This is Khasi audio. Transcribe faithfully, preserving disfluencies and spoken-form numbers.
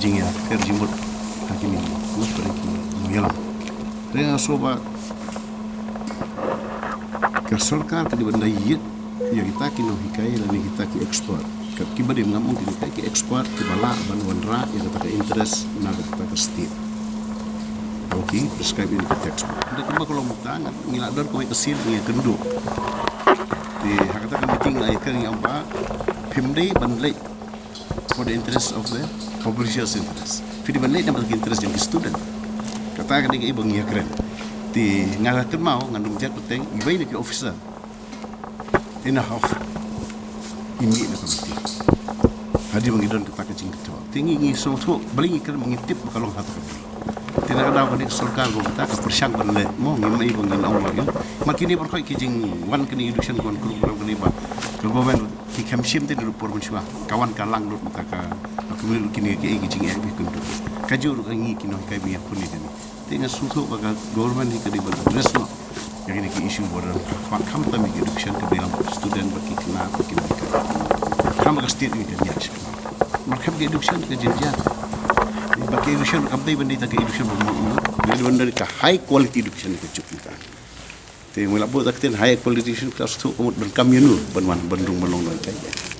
jingïapher jingmut ha kine, na pdeng ki nongïalam. Te nga sngewbha ka sorkar ka dei ban da ïit ïa kita ki nonghikai lane kita ki expert. Kat kiba dei, ngam ong kita ki expert kiba lah ban wanrah ïa kata ka interest na kata ka state. Ba ki prescribe ïa ka textbook. Dei kumba ka long mynta, ngi la don kawei ka sien ngi ïakynduh. Te ha kata ka meeting la ïakren, ngi ong ba phim dei ban leit for the interest of the publishers interest. Phi dei ban leit namar ki interest jong ki student. Kata ka dei kaei ba ngi ïakren. Te nga la kynmaw, ngan ym jot pateng, iwei na ki officer in a house, i mih na ka meeting. Hadien ba ngi don kata ka jingkyntu. Te ngi, ngi sngewthuh, balei ngi kren, ngi tip ba ka long ha kata ka meeting. Te na ka daw kane ka sorkar ba mynta ka pyrshang ban leh, mo, ngim ai ba ngin ong ba ngin. Ma kine baroh ki jingwan kane education, ka wan kurup, kane ba ka government ki khlem shim te naduh por mynshuwa. Ka wan ka lang lut mynta ka accumulate kine kiei ki jingeh ba kynduh. Ka jur ka ngi ki nonghikai ba ngi ïa pun ïa kane. Te nga sngewthuh ba ka government hi ka dei ban address noh ïa kine ki issue ba don, ba khamtam ïa ki education, ka bynta ba ki student, ba ki khynnah, ba ki nonghikai. Khamtam ba ka state hi ka ïa shi. Mar khamtam ka education ka jynjar. Ba ka education kam dei ban dei ta ka education ba mo, dei ban dei ka high quality education ka juk mynta. Te mo la buh ta ka ktien high quality education, ka sngewthuh ka mut ban kam ïa no ban wan ban rung ban long nonghikai.